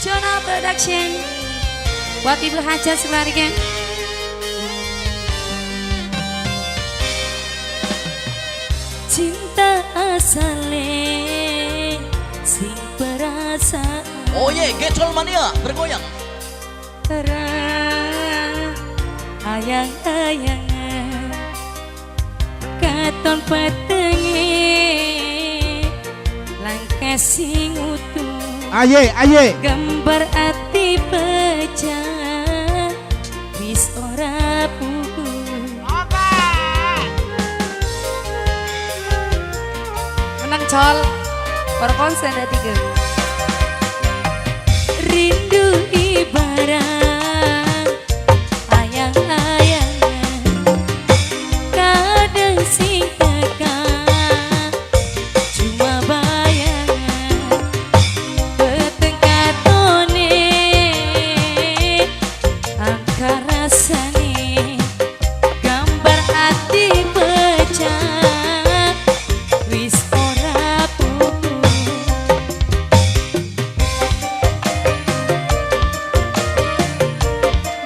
Jona Production. Buat Ibu Hajat sekeluarga. Cinta asale sing perasaan. Oh ye, Gecol Mania bergoyang. Ayang-ayangan katon petenge langkah sing utuh. Aye, aye. Gambar ati pecah wis ora pugu. Menang col perkonsen ada tiga. Rindu ibarat ayang-ayangan, kadang sing teka cuma bayangan. Peteng katone angka rasane, gambar hati pecah wis ora putu.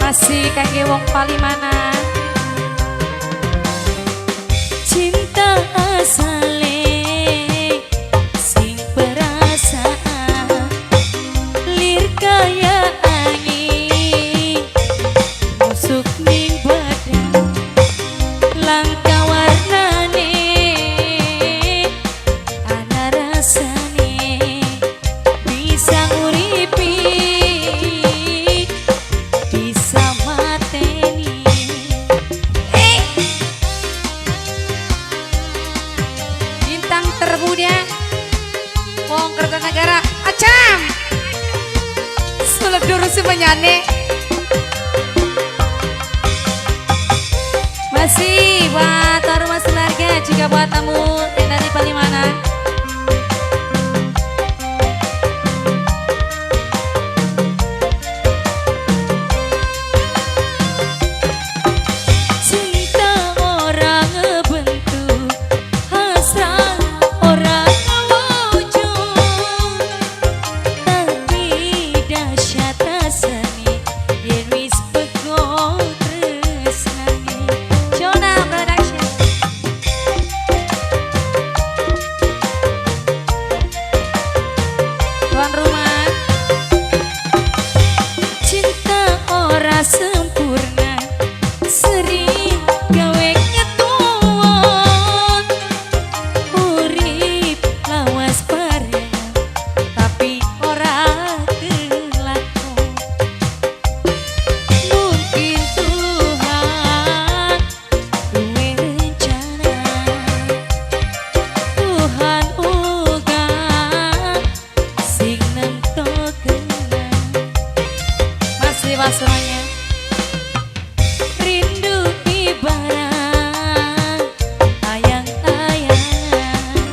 Masih kangge wong Palimanan. Cinta asale sing perasaan lir kaya angin musuk ning badan, langka warnane ana rasane, bisa nguripi bisa mateni. Eh, bintang termuda wong Kertanegara acam suledur semenyane. Masih buat rumah keluarga, juga buat tamu yang dari Palimanan. Cinta ora ngebentuk, hasrat ora ngewujud, tapi dahsyat rasane yen wis pego tresnane. Jona Production. Tuan rumah. Cinta ora sempurna, sering gawe ketuwon, urip lawas barengan tapi ora kelakon. Mungkin Tuhan duwe rencana, Tuhan uga sing nentokena. Masih mas semuanya. Rindu ibarat ayang-ayangan,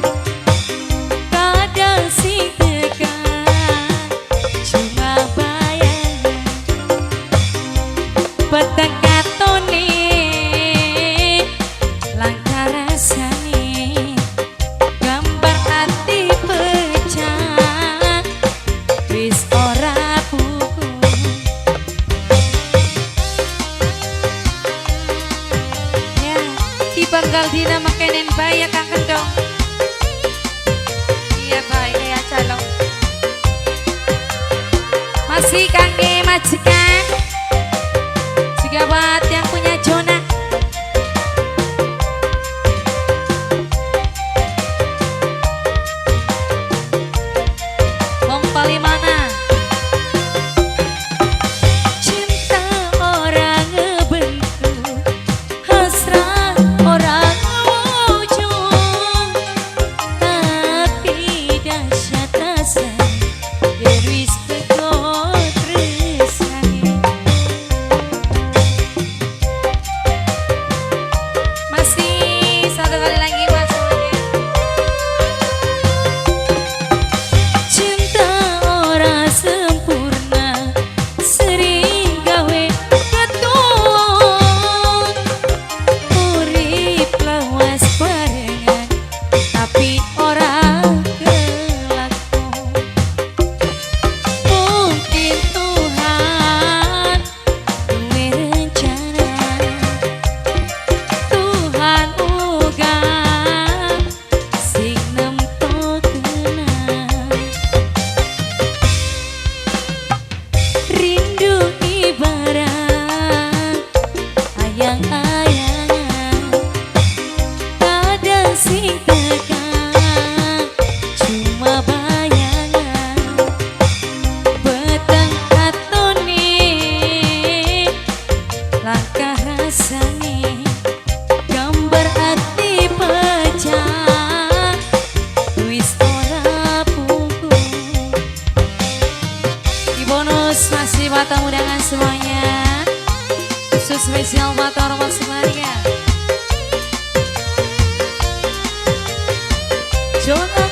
kadang sing teka cuma bayangan. Peteng katone langka rasane, gambar hati pecah wis ora pugu. Ya, di Banggal dina makenen bae ya Kang Kendong. Iya bae ya calon. Masih kangge majikan. Juga buat yang punya Jona. Wong Palimanan. Cinta ora ngebentuk, hasrat ora ngewujud, tapi dahsyat rasane yen wis pego tresnane. Terus masih buat tamu undangan semuanya. Khusus spesial buat orang semuanya. Jodoh.